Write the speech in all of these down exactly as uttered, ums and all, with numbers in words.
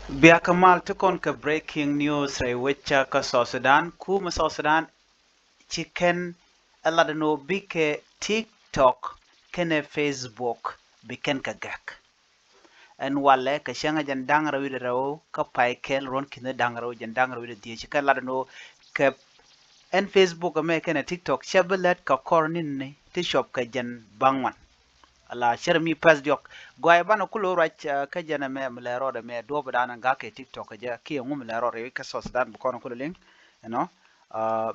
Bia kä mal ti kɔn kɛ breaking news rɛy wec kä South Sudan. Kumɛ South Sudan ci kɛn ɛ lat ɛn ɣöö bikɛ TikTok kɛnɛ Facebook bi kɛn kɛ gɛk. Ɛn walɛ kɛ cäŋ ɛ jɛn da̱ŋ rɛw wi̱cdɛ rɛw kä pay kɛl ruɔ̱n ki̱n da̱ŋ rɛw jɛn da̱ŋ rɛw wi̱cdɛ dhieec ci kɛn lat ɛn ɣöö kɛ ɛn Facebook ɛmɛ kɛnɛ TikTok cɛ bi lät kɛ kɔr ni̱ni ti cuɔp kɛ jɛn baŋ wan. Ala cär mi pɛth diɔk. Guay banɛ kulo ruac kä jɛn ɛmɛ mi lɛ rɔɔdɛ mɛ duɔp dan ɛn gak kɛ TikTok kɛ jɛ kiɛ ŋu mi lɛ rɔɔdɛ kä South Sudan bi kɔn kulo liŋ. Ɛnɔ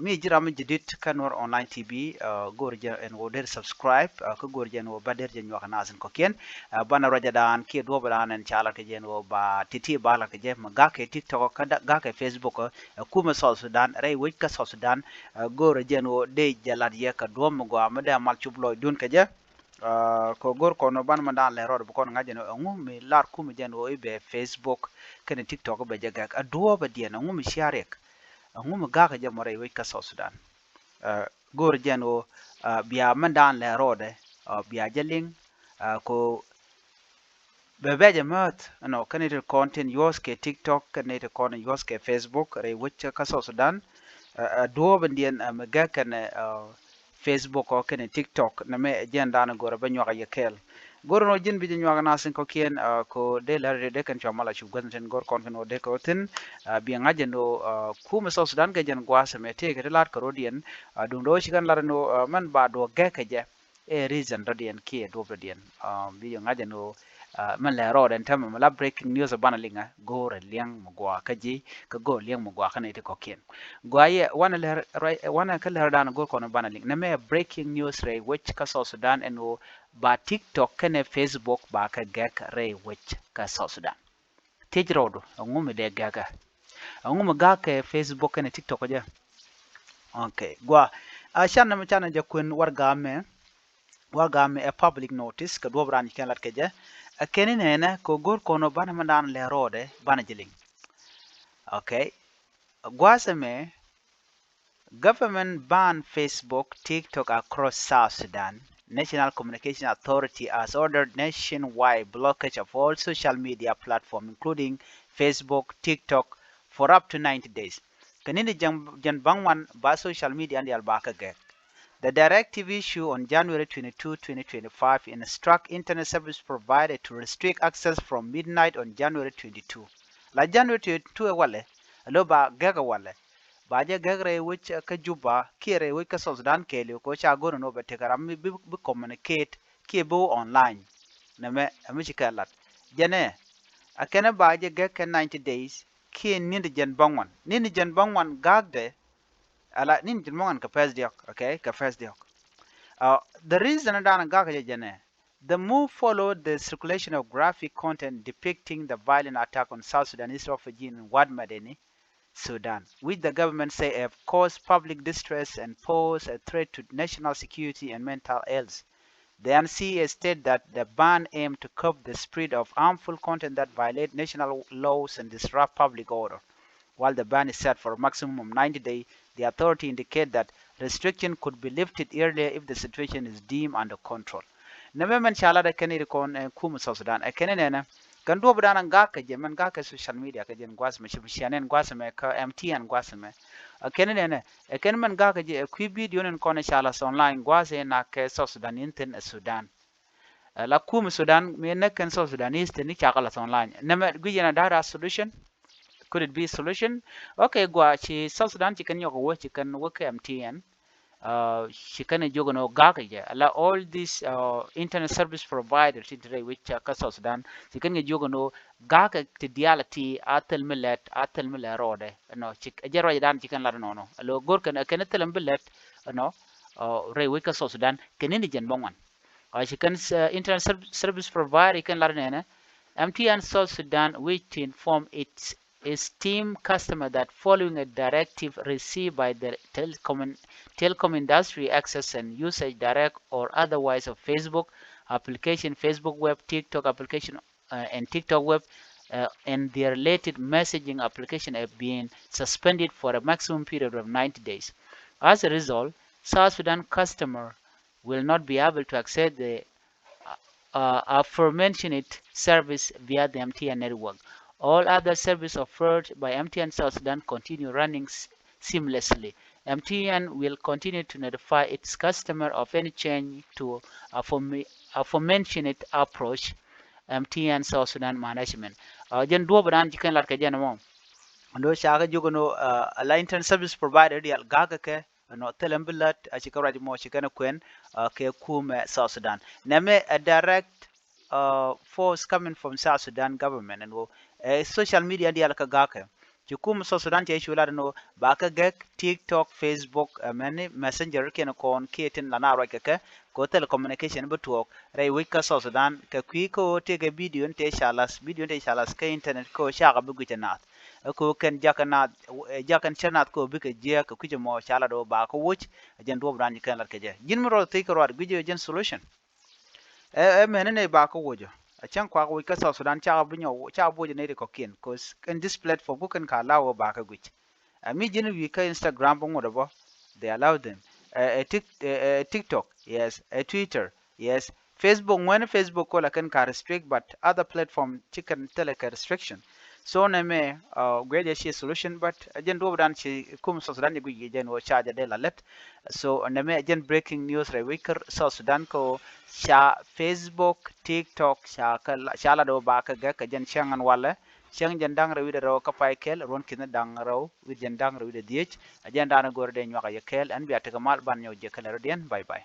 mi ji̱ ram mi ji̱ dit kä Nuer Online T V. Go̱o̱r jɛ ɛn wä der subscribe kä go̱o̱r jɛ ɛn wä ba der jɛ nyuak nasin kɔkiɛn. Banɛ ruac dan kiɛ duɔp dan ɛn ca lat kɛ jɛ ɛn wä ba titi ba lat kɛ jɛ mi gak kɛ TikTok kä gak kɛ Facebook. Kumɛ South Sudan rɛy wec kä South Sudan. Go̱o̱r jɛ ɛn wä dee jɛ lat yɛ kɛ duɔp mi gɔaa mi dee mal cup lɔcdun kɛ jɛ. Kɛ go̱r kɔn banɛ mɛ dan lɛ rɔɔdɛ bi kɔn ŋa̱c jɛn ɣöö ɛŋu mi lar kumɛ jɛn ɣöö i̱ bɛ Facebook kɛnɛ TikTok bɛ jɛ gɛk a duɔɔpɛ diɛn ɛŋu mi cia riɛk. Ɛŋu mi gakä jɛ mɔ rɛy wec kä South Sudan. Go̱r jɛn ɣöö bia mɛ dan lɛ rɔɔdɛ bia jɛ liŋ. Kɛ bɛ bɛ jɛ määth ɛnɔ kɛn i̱ ti kɔn tin yuɔ̱th kɛ TikTok kɛn i̱ ti kɔn yuɔ̱th kɛ Facebook rɛy wec kä South Sudan. Ɛ duɔ̱ɔ̱p in diɛn mi gɛk kɛn Facebook ɔ kɛn TikTok nɛ mɛ jɛn dan go̱rɛ bɛ nyuak a yɛ kɛɛl. Go̱rɛ nɔ ji̱n bi jɛ nyuak nasin kɔkiɛn ko dee lɛr dee kɛn cua mal a cup guäth tin go̱r kɔn kɛn wä dee kɛ wä thin. Bi ŋa̱c jɛn do kumɛ South Sudan kɛ jɛn gua̱a̱th mɛ tëëkɛ ti la̱t kɛ rɔ̱diɛn. Duŋdɛ wä ci kɛn la̱t ɛn do mɛn ba duɔ̱ɔ̱k gɛk kɛ jɛ. Ɛ reason dɔ̱diɛn kiɛ duɔ̱p dɔ̱diɛn. Bi jɛ ŋa̱c ɛn ɣöö mɛn lɛ rɔɔdɛ ɛn täämɛ mi la breaking news banɛ liŋä go̱o̱rɛ liɛŋ mi gua̱a̱ kä ji̱ kä go̱o̱rɛ liɛŋ mi gua̱a̱ kä nɛy ti kɔ̱kiɛn. Gua̱a̱ yɛ wanɛ lɛ wanɛ kä lɛ rɔɔdan go̱o̱r kɔn banɛ liŋ nɛ mɛ breaking news rɛy wec kä South Sudan ɛn ɣöö ba TikTok kɛnɛ Facebook ba kɛ gɛk rɛy wec kä South Sudan. Thiec rɔɔdu ɛŋu mi dee gɛkä. Ɛŋu mi gak kɛ Facebook kɛnɛ TikTok jɛ. Ok gua a can nɛ mi can jɛ kuën warga mɛ. Warga mɛ ɛ public notice kɛ duɔp ran kɛn lat kɛ jɛ. Ɛ kɛn inɛnɛ kɛ go̱r kɔn banɛ mɛ dan lɛ rɔɔdɛ banɛ jɛ liŋ. Ok guasɛ mɛ. Government ban Facebook, TikTok across South Sudan. National Communication Authority has ordered nationwide blockage of all social media platform, including Facebook, TikTok, for up to ninety days. Kɛ ni̱n di jɛn baŋ wan ba social media ni dial ba kä gɛk. The directive issue on January twenty-two, twenty twenty-five, instruct internet service provider to restrict access from midnight on January twenty-two. La January twenty-two ɛ walɛ, alo ba gɛk ɛ walɛ. Ba jɛ gɛk rɛy wec kä Juba kiɛ rɛy wec kä South Sudan kɛɛliw kɛ ca go̱r ni wä bɛ tekɛ ram mi bi communicate kiɛ bi wä online. Nɛmɛ ɛmi ci kɛ lat jɛnɛ. A kɛnɛ ba jɛ gɛk kɛ ninety days kiɛ ni̱n di jɛn bäŋuan, ni̱n di jɛn bäŋuan gakdɛ. Ala ni̱n di jɛn bäŋuan kɛ pɛth diɔk, okay, kɛ pɛth diɔk. The reason dan gak jɛ jɛnɛ. The move followed the circulation of graphic content depicting the violent attack on South Sudanese refugees in Wad Madani, Sudan, which the government say have caused public distress and pose a threat to national security and mental health. The N C A state that the ban aimed to curb the spread of harmful content that violate national laws and disrupt public order. While the ban is set for a maximum of ninety days, the authority indicate that restriction could be lifted earlier if the situation is deemed under control. Nɛmɛ mɛn ca lat ɛ kɛn iri kɔn ɛ kum South Sudan ɛ kɛn inɛnɛ kɛn duɔp dan ɛ gak kɛ jɛ mɛn gak kɛ social media kɛ jɛn gua̱th mɛ ci bi cianɛn gua̱th mɛ kä M T N gua̱th mɛ. Ɛ kɛn inɛnɛ ɛ kɛn mɛn gak kɛ jɛ ɛ kui̱ video nin kɔn ɛ ca lath online gua̱th ɛ nak kɛ South Sudan in thin ɛ Sudan. La kum Sudan mi näk kɛn South Sudanese thin ni ca kɛ lath online nɛmɛ gui̱c yɛn a dara solution. Could it be solution? Okay gua ci South Sudan ci kɛn nyɔk wä ci kɛn wä kɛ M T N. Ci kɛn jiök ni wä gak jɛ ala all this internet service provider ti dirɛ wec kä South Sudan ci kɛn jiök ni wä gak ti dial ti a thil mi lɛt a thil mi lɛt rɔɔdɛ. Nɔ ci jɛ ruac dan ci kɛn lat nɔnɔ alo gor kɛn kɛn thil mi bi lɛt. Nɔ rɛ wec kä South Sudan kɛn ni jɛn bä ŋuan. Ci kɛn internet service provider ci kɛn lat nɛnɛ. M T N South Sudan wish to inform its esteemed customer that following a directive received by the telecom, telecom industry, access and usage, direct or otherwise, of Facebook application, Facebook web, TikTok application, uh, and TikTok web, uh, and their related messaging application have been suspended for a maximum period of ninety days. As a result, South Sudan customer will not be able to access the uh, aforementioned service via the M T N network. All other services offered by M T N South Sudan continue running s- seamlessly. M T N will continue to notify its customer of any change to afore- aforementioned approach M T N South Sudan management. Uh, jɛn duɔ̱ɔ̱p dan ci kɛn lat kɛ jɛn mɔ. Ndo ca kɛ jiök ni, uh, ala internet service provider dial ga̱a̱k kɛ kɛ nɔ thilɛ bi lät a ci kɛ ruac mɔ ci kɛn kuɛn, uh, kɛ kumɛ South Sudan. Nɛmɛ a direct, uh, force coming from South Sudan government ɛn ɣöö ɛ social media dial kɛ ga̱a̱k kɛ. Ci kum South Sudan cɛ cu lat ɛn ɣöö ba kɛ gɛk TikTok, Facebook, ɛ mɛni Messenger kiɛn kɔn kiɛ tin la na ruac kɛ kɛ kɛ ɣöö telecommunication bi tuɔɔk rɛy wec kä South Sudan kɛ kui̱ kä ɣöö tëëkɛ video in tëë ca lath, video in tëë ca lath kä internet kä ɣöö cakɛ bi guic ɛ naath. Ɛ kä ɣöö kɛn jakɛ naath, ɛ jakɛ cä naath kä ɣöö bikɛ jiääk kɛ kui̱c ɛmɔ ca lat ɣöö ba kɛ woc. Ɛ jɛn duɔ̱ɔ̱p dan ci kɛn lat kɛ jɛ. Ji̱n mi rɔ thiec kɛ ruat guic ɛ jɛn solution. Ɛ, ɛ mɛni nɛy ba kä woc ɔ. A cäŋ kuak woc kä South Sudan cakɛ bi nyɔk, cakɛ bi woc nɛy ti kɔ̱kiɛn. 'Cause in this platform ku kɛn ka allow ɔ ba kä guic. Ɛ mi ji̱n wi̱i̱ kä Instagram bi ŋut ɛ bä. They allow them. Ɛ, ɛ, tik, ɛ, ɛ, TikTok, yes. Ɛ, Twitter, yes. Facebook, ŋuɛni Facebook kɔ la kɛn ka restrict, but other platform ci kɛn thilɛ kɛ restriction. So nɛmɛ, uh, guic ɛ ci solution, but ɛ jɛn duɔ̱ɔ̱p dan ci kum South Sudan ci guic ɛ jɛn ɣöö ca jɛ dee la lät. So nɛmɛ ɛ jɛn breaking news rɛy wec kä South Sudan kä ɣöö ca Facebook, TikTok, ca kɛ la, ca lat ɣöö ba kɛ gɛk kɛ jɛn cäŋ ɛn walɛ. Cäŋ jɛn da̱ŋ rɛw wi̱cdɛ rɛw kä pay kɛl, ruɔ̱n ki̱n da̱ŋ rɛw wi̱cdɛ jɛn da̱ŋ rɛw wi̱cdɛ dhiec. Ɛ jɛn dan ɛ go̱r dee nyuak ɛ yɛ kɛɛl, ɛn bia tekɛ mal ban nyɔk jɛ kɛl ɛ rɔ diɛn. Bye bye.